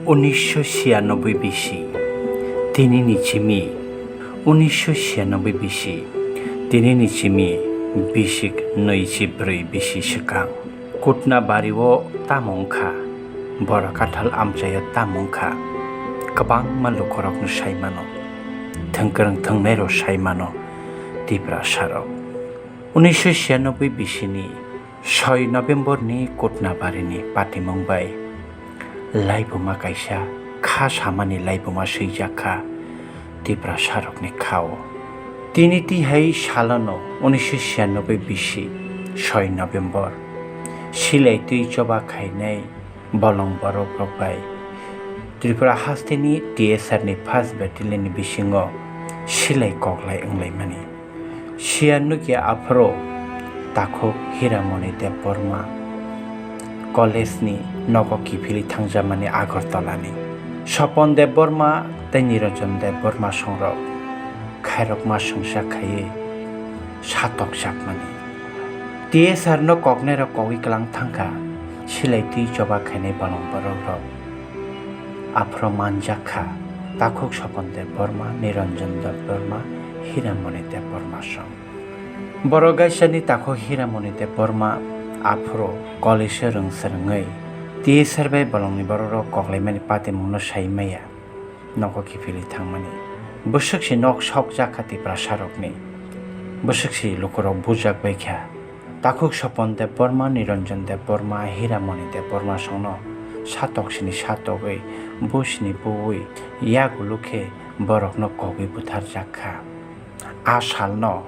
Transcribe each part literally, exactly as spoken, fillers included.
Unisho siyanoboi bisi, tinini chimi, unisho siyanoboi bisi, tinini chimi bisik nwichi bwrwi bisi swkang. Kutna bario tamo wngkha, bora kathal amchaio tamo wngkha, kwbangma lukurokno sai mano, thwngkwrwng thwngnairok sai mano Tiprasarok. Unisho siyanoboi bisini soi November ni Kutna barini patimung bai laibuma kaisa kha samani laibuma swijak kha Tiprasarokni khao. Tini tihai salono unisho siyanoboi bisi soi November silai twi choba khainai bolong borok rok bai Tripura hasteni T S R ni first battalion ni bisingo silai koklai wnglaimani. Siya nukya aphuru takhuk Hiramoni Debbarma college ni nogo kiphilwi thangjamani Agartala ni. Sopon Debbarma tei Niranjan Debbarma songrok khairokma songsa khaiwi satokjakmani. T S R no koknairok kogwi kwlang thangkha, silai twi choba khainai bolong borok rok. Aphuru manjak kha takhuk Sopon Debbarma, Niranjan Debbarma, Hiramoni Debbarma song. Borok gaisani takhuk Hiramoni Debbarma aphuru college o rwng swrwngwi T S R bai bolongni borok rok koklaimani patimungno sai maya. Nogo kiphilwi thangmani. Bwswk se nok sok jak kha Tiprasarokni. Bwswk se lukurok bujak bai kha. Takhuk Sopon Debbarma, Niranjan Debbarma, Hiramoni Debbarma songno satok sini satogwi, bu sini buwi, yagulo khe borokno kogwi butharjak kha. A salno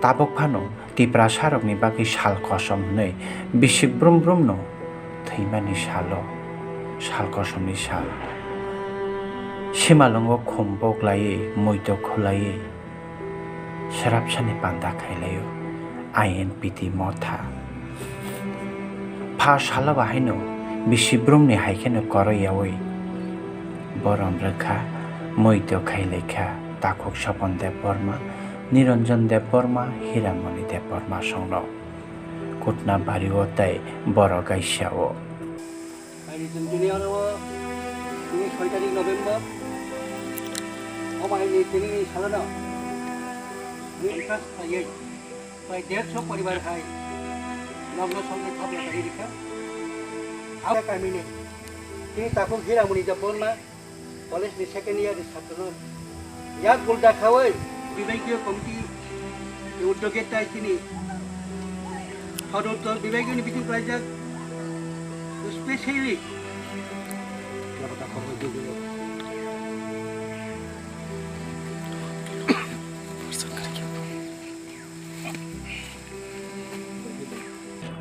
tabuk phano Tiprasarokni bagwi sal kosom hwnwi bisik brum brumno thwimani salo, sal kosomni sal. Simalwngo khum boklaiwi, muito khulaiwi, srapsani panda khailaio I N P T motha. Pha salo bahaino bisi brumni hai kheno koroi yaui borom rwkha, muito khailaikha takhuk Sopon Debbarma, Niranjan Debbarma, Hiramoni Debbarma songno. Kutna bario tei borok gaisiao. Kaini chwng tini oro o tini soi tarik November. Omo hai ni tini ni salono. Ni ikhlas khaiwi bai dersho poribar hai nokno songni thapla tari rikha. Abo kamini tini takhuk Hiramoni Debbarma. College ni second year ni chhatrano yak gulda khawi bibhagiyo committee ni uddoge tai tini Sadar Uttor bibhagiyo ni bising klaijak specially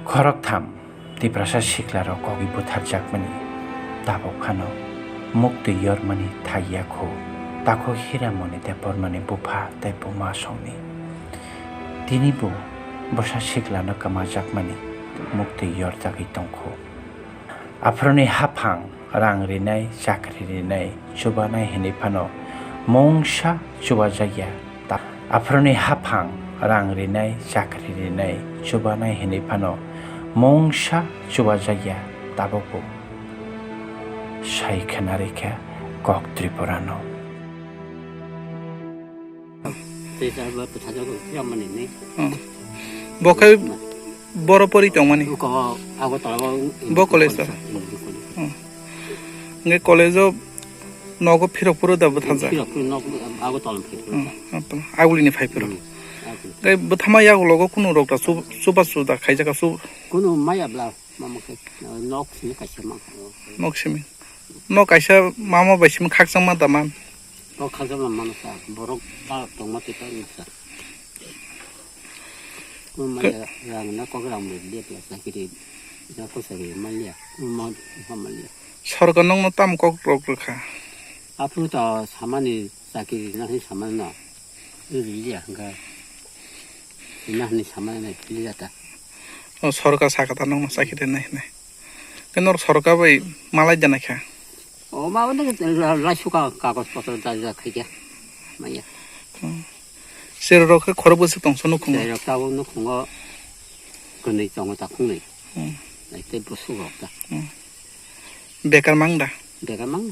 Khoroktham Tiprasa siklarok kogwi butharjakmani tabuk phano muktwi yormani thai ya kho, takhuk Hiramoni Debbarmani bupha tei buma songni. Tini bo bwsa siklano kwmajakmani muktwi yorjagwi tongkho. Aphuruni haphang rang rinai, chakri rinai, chubanai hinwi phano mungsa chubajakya. Ta-, aphuruni haphang rang rinai, chakri rinai, chubanai hinwi phano mungsa chubajakya tabukbo sai khna rikha kok Tripurano. Tei ta bo bwthajago phiya mani ni. Hmm. Bo khai boro pori tongmani. Ko Agartala o. Bo college o. Hmm. Hwnkhe college o nogo phirok phuru da bwthaja. Phirok phuru nok Agartala phirok phuru. Hmm. Agulini phai phuru. Hmm. Aguli. Hwnkhe bwthama yagulogo kunu rok da chu-, chuba chuda khaijak su. Kunu maya bla. Mama khe, nok simi kaisa ma. Nok simi. Nok kaisa mama bai simi khakchangma da man. Nok khakchangma mano sa, borok ta tongma tei ta sa. Ko maya rang na kok rang bai dia pla sa kiri. Na ko sa ri malia. Ko ma, ma malia. Sorkar nokno tam kok rok rwkha. Aphuru ta samani chakiri na hi samani no. Riliya hwnkhe. Ina hwnwi samani nai philiyata. O sorkar sakha ta nokno chakiri nai hwnwi. Khe norok sorkar bai malai da naikha. O ma wngkha la-, laisuka kagoj potro da, da khaikha. Maya. Hmm. Cherok khe khorok bwswk tongsa nukhungo. Cherok tabuk nukhungo kwnwi tongo takhungnwi. Hmm. Naitei bwswk rok ta. Hmm. Bekar mang da? Dega mang.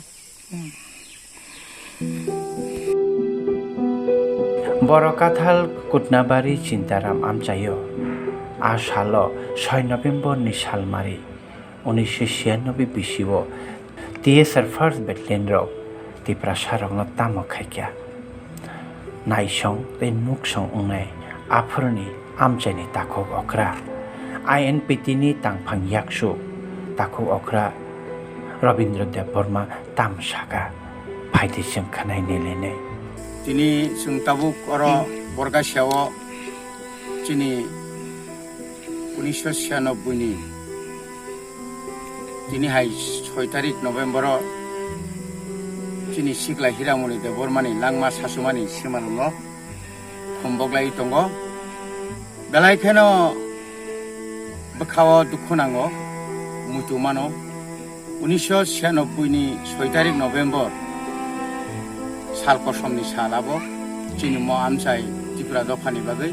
Boro kathal Kutnabari Chintaram amchaio. A salo soi November ni salmari, unisho siyanoboi bisio T S R First Battalion rok Tiprasa rokno tamo khaikha. Naisong tei nuksong wngnai aphuruni amchaini takhuk okra, I N P T ni tangphang yaksu takhuk okra Rabindra Debbarma tam saka, phaidi chwng khwnai nailainai. Tini chwng tabuk oro Borkasia o chini unisho siyanoboi ni tini hai soi tarik November o chini sikla Hiramoni Debbarmani langma sasumani simalwng no khumboklai tongo. Belai kheno bwkhao dukhu nango, muitu mano. Unisho siyanoboi ni soi tarik November sal kosomni sal abo chini mo amchai Tripura dophani bagwi.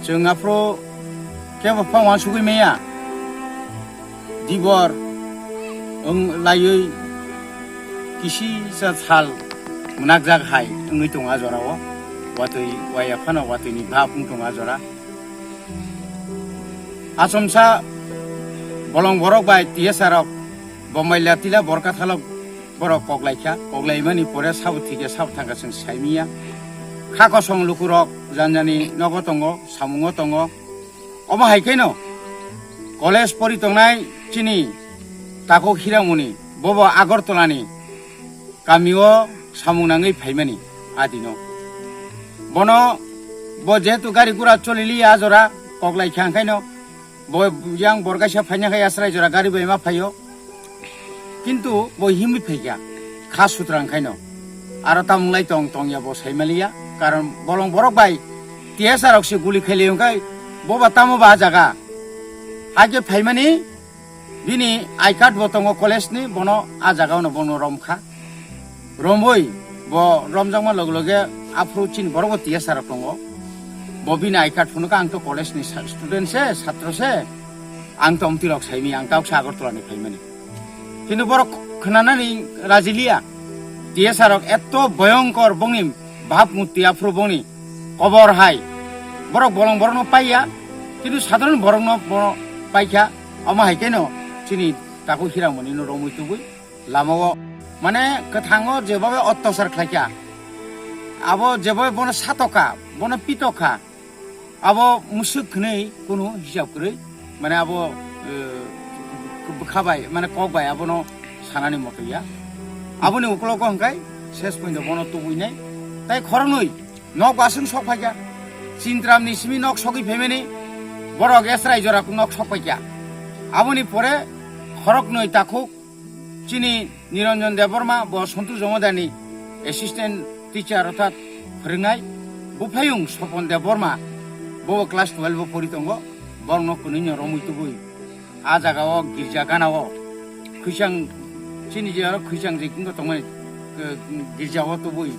Chwng aphuru kebo pha wansugwi maya. Dibor wng laiwi kisisa sal mwnakjak hai wngwi tongo a jorao. Watwi waya phano watwini bhab wng tongo a jora. Achomsa bolong borok bai T S R rok Bombay latila borok kathalok borok koklaikha, koklaimani pore sabo thikya sabo thangkha chwng saimiya. Kha kosong lukurok janjani nogo tongo, samungo tongo. Omo hai khe no college pori tongnai chini takhuk Hiramoni, bobo Agartala ni kami o samung nangwi phaimani adino. Bono bo jehetu gari gura choliliya a jora koklai kha, hwnkhai no bo yang Borkasia phaina khai Asrai jora gari bai ma phaio. Kintu bo himwi phaikha, kha sutra wngkhaino. Aro tamung lai tong tongya bo saimaliya, karon bolong borok bai T S R rok se guli khailai wngkhai, bo ba tamo ba jaga. Hakhe phaimani bini I card bo tongo college ni, bono a jaga ono bono romkha. Romwi bo romjakma loge loge aphuru chini borok bo T S R rok tongo. Bo bini I card phunukha, "Ang to college ni sa-, student se, satro se, ang to omtwi rok saimi, ang ta uksa Agartala ni phaimani." Kintu borok khwnanani raji liya. T S R rok eto boyongkor bongni bhab mutti aphuru bongni kobor hai. Borok bolong borokno paiya, kintu sadharon borokno bono paikha. Omo hai kheno chini takhuk Hiramoni no romwi tubui lamao, mane, kwthango jebobe ottosar khlaikha, abo jebobe bono satokha, bono pitokha, abo musuk hwnwi kunu hisab kwrwi, mane, abo, eh, bwkha bai, mane, kok bai abono sanani moto ya. Aboni uklogo hwnkhai ses pointo bono tubuinai, tai khoroknwi nok aswng sok phaikha. Chintramni simi nok sogwi phaimani, borok Esrai jora nok sok paikha. Aboni pore khoroknwi takhuk chini Niranjan Debbarma, bo Santosh Jomadani assistant teacher, orthat phwrwngnai. Buphayung Sopon Debbarma, bo class twelve o pori tongo. Borokno kwnwi no romwi tubui a jaga o girja gana o khwisang, chini je aro khwisang je kingo tongmani, eh, girja o tubui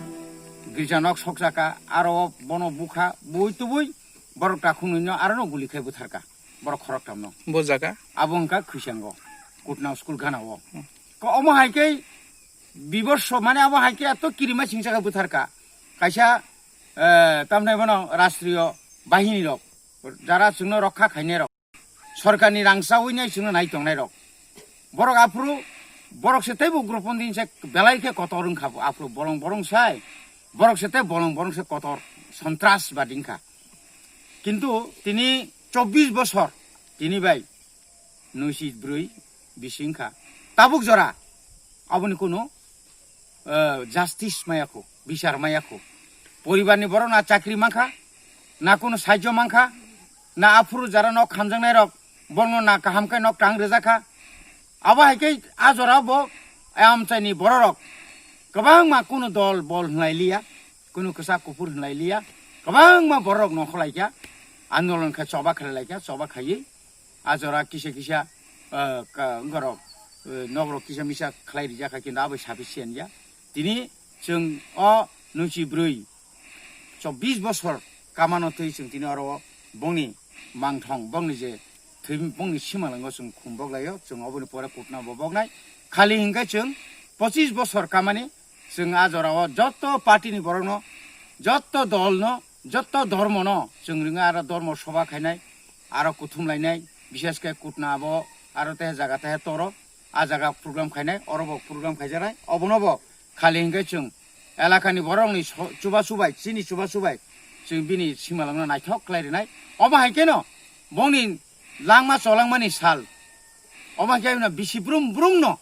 girja nok sokjaka, aro bono bukha bui tubui borok takhuknwi no aro no guli khai butharka. Borok khoroktham no. Bo jaga? Abo wngkha Khwisango, Kutna school gana o. Hmm. Ko omo hai khe biborso, mane abo hai khe eto kirima singsa khe butharka. Kaisa, eh, tamni bono rashtriyo bahini rok, jara chwngno rokha khainai rok, sorkarni rang chawi nai chwngno nai tongnai rok. Borok aphuru, borok se teibo ugropondi se belai khe kotor wngkha bo aphuru bolong borong sai. Borok se tei bolong borong se kotor sontras ba dingkha. Kintu tini chobbish bosor tini bai nuisi brwi bisi wngkha. Tabuk jora aboni kunu, eh, justice maya kho, bichar maya kho. Poribarni borok na chakri mankha, na kunu sahajyo mankha, na aphuru jara nok hamjaknai rok, borokno na kaham khe nok tang rwjakha. Abo hai khe a jora bo amchaini bororok kwbangma kunu dol bol hwnlai liya, kunu kwchak kuphur hwnlai liya, kwbangma bororok nongkhor lai kha, andolon khe choba khlai lai kha, choba khaiwi a jora kisa kisa, eh, ka-, wngorok, eh, nokrok kisa misa khlai rijak kha, kintu abo sufficient ya. Tini chwng o nuisi brwi chobbish bosor kamano twi chwng tini oro bongni mangthong, bongni je thwi, bongni simalwngo chwng khum boklaio, chwng oboni pore kutna bo boknai. Khali hinkhe chwng pochis bosor kamani, chwng a jorao jotto party ni borokno, jotto dolno, jotto dhormono chwng ringwi aro dhormo sobha khainai, aro kuthum lainai, bishesh khe Kutna abo aro teha jaga teha toro, a jaga program khainai, oro bo program khaijaknai, obono bo khali hinkhe chwng elakani borokni so-, chubachu bai, chini chubachu bai chwng bini simalwngno naithok khlai rwnai. Omo hai kheno bongni langma cholangmani sal, omo hai kheno bisi brum brumno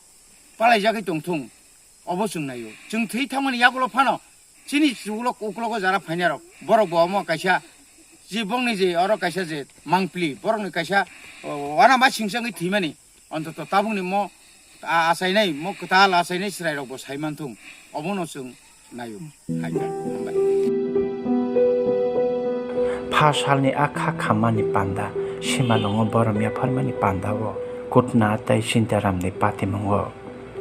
palaijagwi tongthung, obo chwng naio. Chwng thwi thangmani yagulo phano chini chugulo uklogo jara phainai rok, borok bo omo kaisa je bongni je oro kaisa je mangpli, borokni kaisa, o, uanama singchangwi thwimani, ontoto tabukni mo, a-, achainai, mo kwtal achainai chwrairokbo sai manthung, obono chwng naio. Hai khe, hambai. Pha salni a kha khammani panda, simalwngo borom yapharmani pandao, Kutna tei Sintaramni patimungo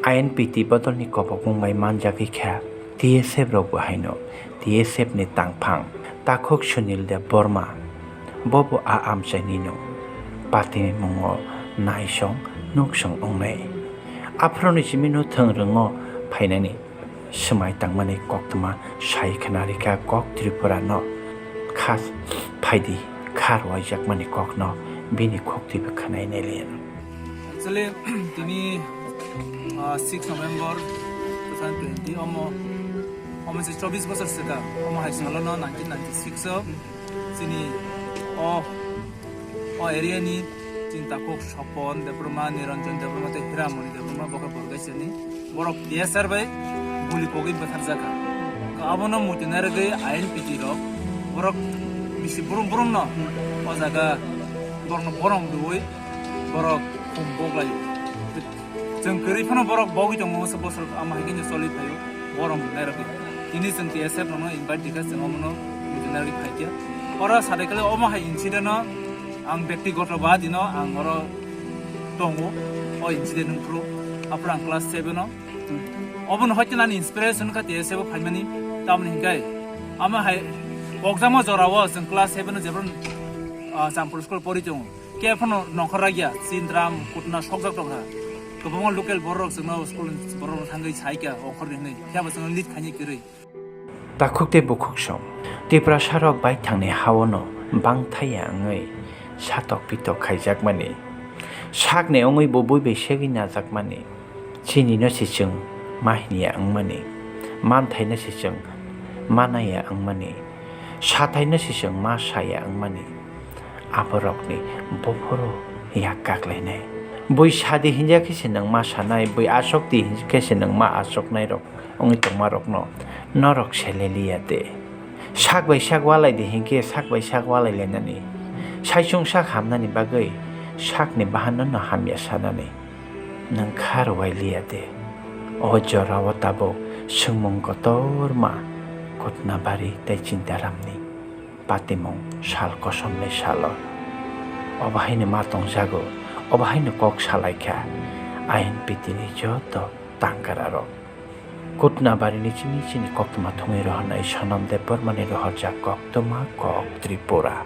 I N P T bodolni kobokmung bai manjagwi kha T S F rokbo haino T S F ni tangphang takhuk Sunil Debbarma, bobo a amchainino patimungo naisong nuksong wngnai. Aphuruni simi no thwng rwngo phainani swmai tangmani koktwma sai khna rikha kok Tripura no kha phaidi kha rwaijakmani kokno bini khoktwibo khwnai nailaiya. Actually, tini, ah, six November two thousand twenty, omo, omo se chobbish bosor seta, omo hai salo no nineteen ninety-six o, chini o, o area ni chini takhuk Sopon Debbarma, Niranjan Debbarma tei Hiramoni Debbarma, bo khe borok kaisa ni borok T S R bai guli kogwi bwtharjak kha. Abono muitu narwgwi I N P T rok borok bisi brum brum no o jaga borokno borom rwui borok khum boklai. Chwng kwrwi phano borok bogwi tongo, se bosor ama hai khe choli phaio borom nairokni. Tini chwng T S F rokno invite dikha, chwng omono muitu narwgwi phaikha. Oro sadai kale omo hai incident no ang bektigoto ba dino ang oro tongo, o incident wngphuru. Aphuru ang class seven o. Obono hoite nani inspiration kha T S F o phaimani, tamoni hinkhai ama hai exam o jorao chwng class seven o jebron, ah, Champur school pori tongo. Khe phano nongkhor ragya, Sindram, Kutna sokjak tongkha. Kwbangma local borok chwngno school borok thangwi saikha, ongkhor hinwi. Phiya bo chwngno lead khaini kwrwi. Takhuk tei bukhuk song. Tiprasa rok baithangni hao no bangthaya wngwi satok pitok khaijakmani. Sakni wngwi bo bui bai segwi najakmani. Chini no se chwng ma hiniya wngmani. Manthai no se chwng ma naiya wngmani. Sathai no se chwng ma saya wngmani. Aborokni buphuru yak kaklainai. Bui sadi hinjakhe se nwng ma sanai, bui asokdi hinjakhe se nwng ma asoknai rok wngwi tongma rokno norok seleliya de. Sak bai sak walai di hinkhe sak bai sak walai lainani. Saichung sak hamnani bagwi sakni bahanno no hamya sanani. Nwng kha rwai liya de. O jorao tabuk swngmung kotorma Kutnabari tei Chintaramni. Patimung sal kosomni salo. Obo haino ma tongjago, obo haino kok salaikha I N P T ni joto tangkararok. Kutnabarini chini chini koktwma thumwi rohornai Sonam Debbarmani rohorjak koktwma kok Tripura.